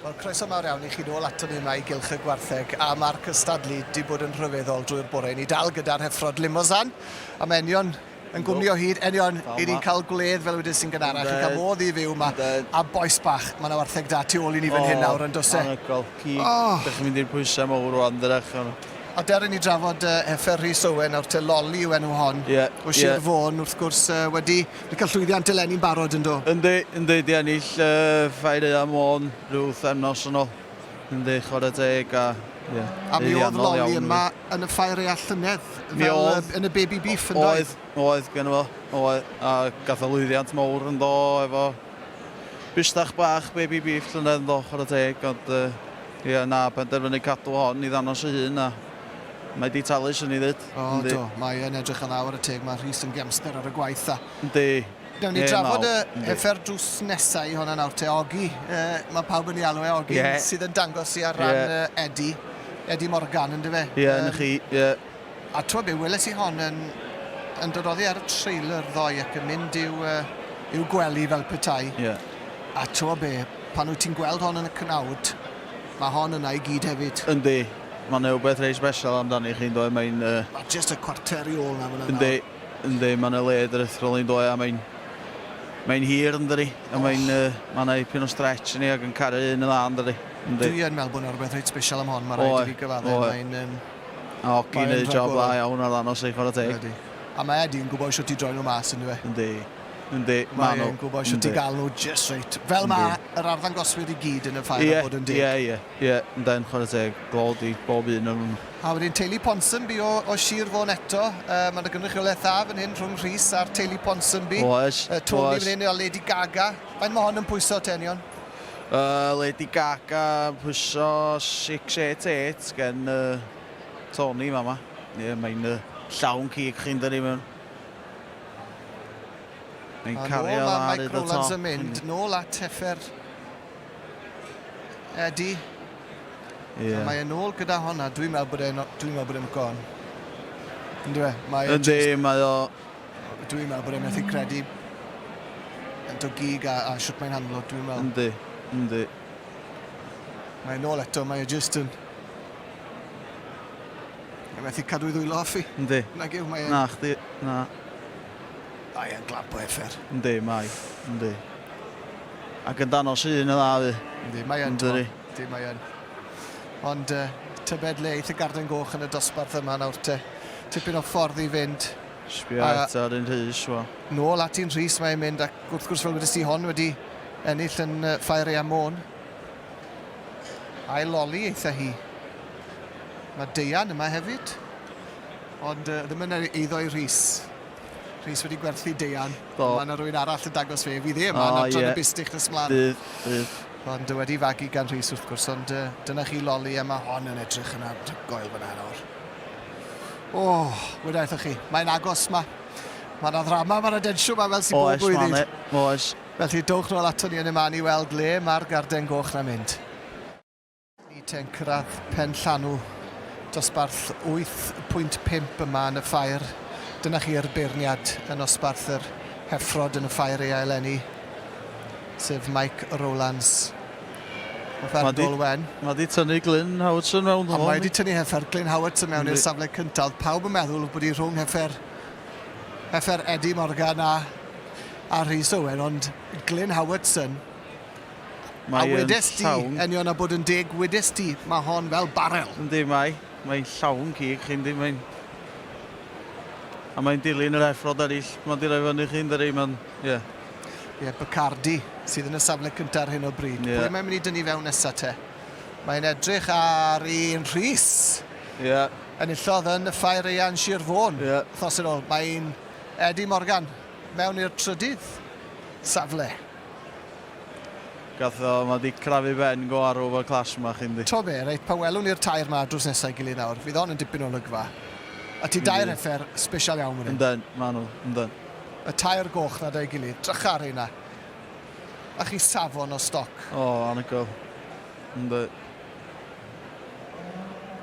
Wel, croeso mawr iawn i chi nôl aton ni yma i Gylch y Gwartheg, a mae'r cystadlu 'di bod yn rhyfeddol drwy'r bore. Ni dal gyda'r heffrod Limousin, a mae Enion yn gwmni o hyd. Enion, i ni'n cael gwledd fel wedes i'n gynharach, chi'n cael modd i fyw yma, a bois bach, mae 'na wartheg da tu ôl i ni fan hyn nawr, yn does e? Anhygoel, cig, dych chi'n mynd i'r pwysau mawr rwan, dydych? A dere ni drafod heffer Rhys Owen nawr te, Loli yw enw hon, o Sir Fôn, wrth gwrs, wedi Wedi cael llwyddiant eleni'n barod yn do? Yndi, yndi, di ennill uh, Ffair Aeaf Môn rhyw wythefnos yn ôl. Yndi, chwarae teg a ie. A mi oedd Loli yma yn y Ffair Aeaf llynedd, mi fel oedd, yn y Baby Beef yn doedd? Oedd, oedd gen fo, oedd, a gath o lwyddiant mawr yn do efo bustach bach Baby Beef llynedd yn do, chwarae teg, ond uh, ie, na, penderfynu cadw hon i ddangos ei hun a Mae di talu, swn i ddweud. O, do. Mae yn edrych yn dda ar y teg. Mae Rhys yn gemster ar y gwaith. A... Yndi. Newn ni drafod y heffer drws nesau i hwnna nawr te. Ogi, mae pawb yn ei alw e Ogi, yeah. sydd yn dangos i ar ran yeah. Eddie. Eddie Morgan, ynddo fe? Ie, yeah, um, chi, ie. Yeah. A ti'n be, weles i hon yn, yn dod oddi ar y trailer ddoe ac yn mynd i'w, uh, i'w gwely fel petai. Yeah. A ti'n be, pan wyt ti'n gweld hon yn y cnawd, mae hon yna i gyd hefyd. Yndi. Mae 'na wbeth reit special amdani chi yndoe, mae'n... Uh, Mae jyst y cwarter i ôl na fyna. Yndi, yndi, mae 'na led aruthrol i'n doe a mae'n... Mae'n hir yn dydi, a mae'n... Uh, mae 'na ipyn o stretch yn ei ac yn caru un yn dda yn dydi. Yndi. Dwi yn meddwl bod 'na rhywbeth reit special am hon, mae rhaid i fi gyfadde. Mae'n... Um, a Ogi'n neud job dda iawn ar ddanos ei chwarae teg. Ydy. A mae Eddie yn gwybod sut i droi nhw mas, yn dyfe? Yndi. Yndi, ma' nhw. Mae'n gwybod sut i gael nhw just reit. Fel mae yr arddangoswyr i gyd yn y ffair a bod yn deg. Ie, ie, ie, ynden, chwarae teg. Glod i bob un o'n nhw. A wedyn teulu Ponsonby o, o Sir Fôn eto. Uh, mae yna gynrychiolaeth dda fan hyn rhwng Rhys a'r teulu Ponsonby. Oes, uh, Tony oes. fan hyn a Lady Gaga. Faint mae hon yn pwyso, Tenion? Uh, Lady Gaga yn pwyso 688 gen uh, Tony fama. Ie, yeah, mae'n uh, llawn cig chi'n dynnu mewn. Mae'n cario dda ar Mike Rowlands yn mynd nôl at heffer Eddie. Yeah. A mae e'n nôl gyda honna. Dwi'n meddwl bod e'n dwi'n meddwl bod e'n gone. Ynddo e? Mae e Yndi, mae o... Dwi'n meddwl bod e'n methu credu yn do gig a, a siwt mae'n handlo, dwi'n meddwl. Yndi, yndi. Mae'n nôl eto, mae e just yn... Mae'n methu cadw i ddwylo off i. Yndi. Nag yw, mae e'n... Na, chdi, na. Mae e'n glamp o heffer. Yndi, mae. Yndi. Ac yn danos un yn dda fi. Yndi, mae e'n. Yndi. Yndi, mae e'n. Ond uh, tybed le eith y garden goch yn y dosbarth yma nawr te. Tipyn o ffordd i fynd. Sbio eto ar un Rhys, wa. Nôl at un Rhys mae'n mynd, ac wrth gwrs fel wedi hon wedi ennill yn uh, Ffair Ea Môn. A'i loli eitha hi. Mae Deian yma hefyd. Ond uh, ddim yn eiddo i Rhys. Rhys wedi gwerthu Deian. Do. Mae yna rhywun arall yn dangos fe. Fydd e yma yn adran y bustych nes mlaen. Bydd, bydd. Ond wedi fagu gan Rhys wrth gwrs, ond uh, dyna chi Loli a mae hon yn edrych yn anhygoel fyna nawr. O, oh, weda chi, mae'n agos ma. Mae yna ddrama, mae yna densiwn ma fel sy'n bob blwyddyn. Oes, oes. Felly dowch nôl ato ni yn y man i weld le mae'r garden goch na mynd. Ni te'n cyrraedd pen llanw dosbarth 8.5 yma yn y ffair. Dyna chi'r beirniad yn nosbarth yr heffrod yn y ffair ea eleni, sef Mike Rowlands. Heffer Dol Wen. Mae di tynnu Glyn Howardson mewn. A mae di tynnu heffer Glyn Howardson mewn i'r safle cyntaf. Oedd pawb yn meddwl bod hi rhwng heffer, heffer Eddie Morgan a, a Rhys Owen, ond Glyn Howardson Mae A wedes di, llawn... Enion, a bod yn deg, wedes di, mae hon fel barel. Yndi, mae. Mae'n llawn cig, chi'n di, mae'n... A mae'n dilyn yr effrod eraill, mae'n di roi fyny chi'n dyri, mae'n... Ie. Yeah. Ie, yeah, Bacardi, sydd yn y safle cyntaf ar hyn o bryd. Yeah. Pwy mae'n mynd i dynnu fewn nesaf te? Mae'n edrych ar un Rhys. Ie. Yeah. Enillodd yn y ffair Ian Sir Fôn. Ie. Yeah. Wythnos yn ôl. Mae'n Eddie Morgan mewn i'r trydydd safle. Gath o, mae di crafu ben go arw efo'r clash yma, chi'n di. To be, reit, pan welwn ni'r tair ma drws nesau gilydd nawr, fydd hon yn dipyn o olygfa. A ti dair heffer special iawn fan hyn. Yndyn, ma nhw, yndyn. Y tair goch na da'i gilydd, drycha ar heina. A chi safon o stoc. O, anhygoel. Yndyn.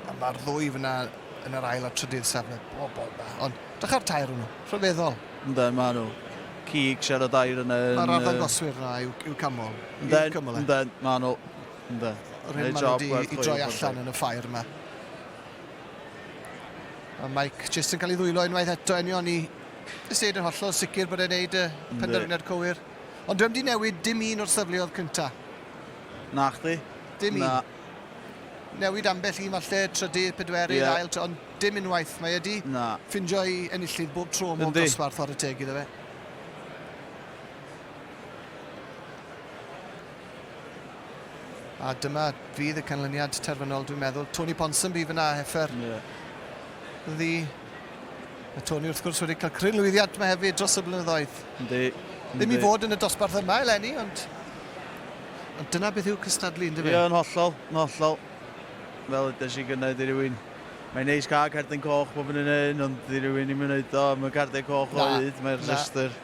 A mae'r ddwy fyna yn yr ail a trydydd safle, bobol da. Ond drycha'r tair nhw, rhyfeddol. Yndyn, ma nhw. Cig siarad air yna. Mae'r arddangoswyr yna i'w, i'w camol. Yndyn, yndyn, ma nhw. Ynddo. Yr hyn maen nhw wedi i droi allan yn y ffair yma. A Mike jyst yn cael ei ddwylo unwaith eto enion i jyst yn hollol sicr bod e'n neud y penderfyniad cywir. Ond dwi'n wedi newid dim un o'r safleoedd cynta. Na chdi. Dim un. Newid ambell un falle, trydydd, pedwerydd, yeah. ail, ond dim unwaith. Mae wedi ffindio i enillydd bob tro mhob dosbarth ar y teg iddo fe. A dyma fydd y canlyniad terfynol, dwi'n meddwl. Tony Ponsonby fyna, heffer. Yeah. Ddi. Mae Tony wrth gwrs wedi cael cryn lwyddiant yma hefyd dros y blynyddoedd. Yndi. Ddim i fod yn y dosbarth yma eleni, ond, ond dyna beth yw cystadlu, ynddo fe? Ie, yn hollol, yn hollol. Fel ydych chi'n gwneud i rywun. Mae'n neis cael cerdyn coch bob yn un, ond i rywun ddim yn wneud o, mae cerdyn coch o hyd, mae'r rhestr.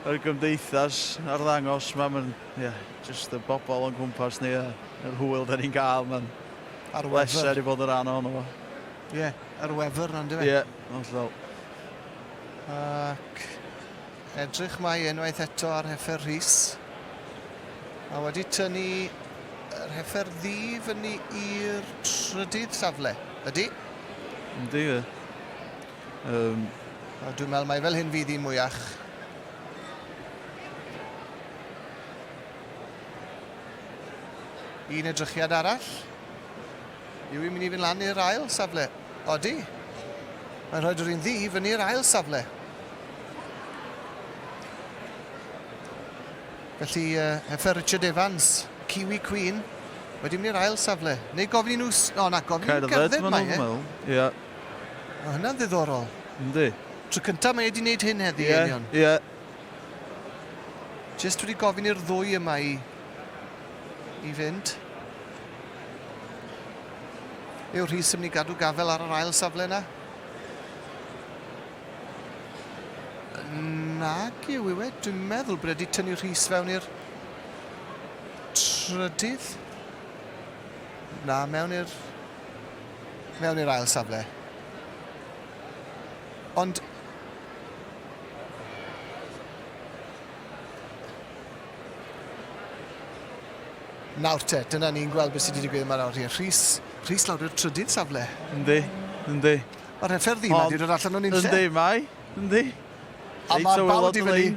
Yr gymdeithas arddangos 'ma, ma'n, ie, jyst y bobl o'n cwmpas ni a yr hwyl da ni'n gael, mae'n bleser i fod yn rhan ohono fo. Ie, yr wefr 'na yndyfe? Ie, hollol. Ac edrych mae unwaith eto ar heffer Rhys. A wedi tynnu yr heffer ddu fyny i'r trydydd safle. Ydy? Yndi, ie. A dwi'n meddwl mai fel hyn fydd hi'n mwyach. Un edrychiad arall. Yw i'n mynd i fynd lan i'r ail safle? Odi. Mae'n rhoi yr un ddi fyny i'r ail safle. Felly, heffer Richard Evans, Kiwi Queen, wedi mynd i'r ail safle. Neu gofyn i nhw... O, na, gofyn i nhw gerdded mae e. Ie. Mae hynna'n ddiddorol. Yndi. Tro cyntaf mae e wedi gwneud hyn heddi, yeah, Einion. Ie, yeah. Jyst wedi gofyn i'r ddwy yma i, i fynd. Yw Rhys yn mynd i gadw gafel ar yr ail safle yna? Nag yw, yw e? Dwi'n meddwl bod wedi tynnu Rhys fewn i'r trydydd. Na, mewn i'r mewn i'r ail safle. Ond Nawr te, dyna ni'n gweld beth sydd wedi digwydd yma nawr. Rhys, Rhys lawr i'r trydydd safle. Yndi, yndi. Mae'r heffer ddi wedi dod allan o'n unlle. Yndi, mae, yndi. A mae'r baw di fyny,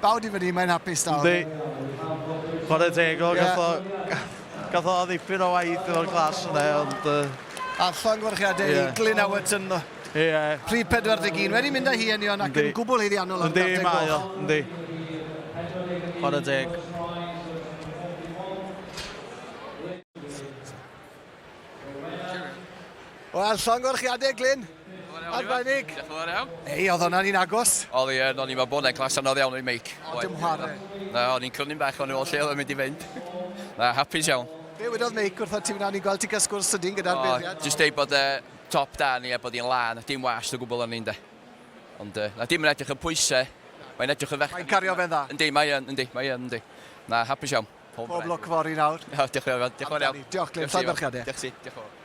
baw di fyny, mae'n hapus nawr. Yndi. Chwarae teg o, gath o, gath o ddipyn o waith efo'r clas yna, ond... A llongyfarchiadau i Glyn Howerton. Ie. Prif 41, wedi mynd â hi enion ac yn gwbl haeddiannol ar Yndi, mae o, yndi. Chwarae teg. Wel, llongyfarchiadau, Glyn. Arbennig. Diolch yn fawr iawn. Ei, oedd hwnna'n un agos. Oedd hi yn, o'n i'n meddwl bod e'n clas anodd iawn o'i meic. O, dim chwarae. Na, o'n i'n crynu'n bach o'n i'n lle oedd o'n mynd i fynd. Na, hapus iawn. Be wedodd Meic wrtho ti fyna? O'n i'n gweld ti'n cael sgwrs sydyn gyda'r beirniad. Jyst deud bod e top da ni a bod hi'n lân, dim wast o gwbl arni, ynde. Ond na, dim yn edrych yn pwysau. Mae'n edrych yn fech. Mae'n cario fe'n dda. Yndi, mae yn, yndi, mae yn, yndi. Na, hapus iawn. Pob lwc fory nawr. Diolch yn fawr, diolch yn fawr iawn. Diolch, Glyn, llongyfarchiadau. Diolch ti, diolch yn fawr.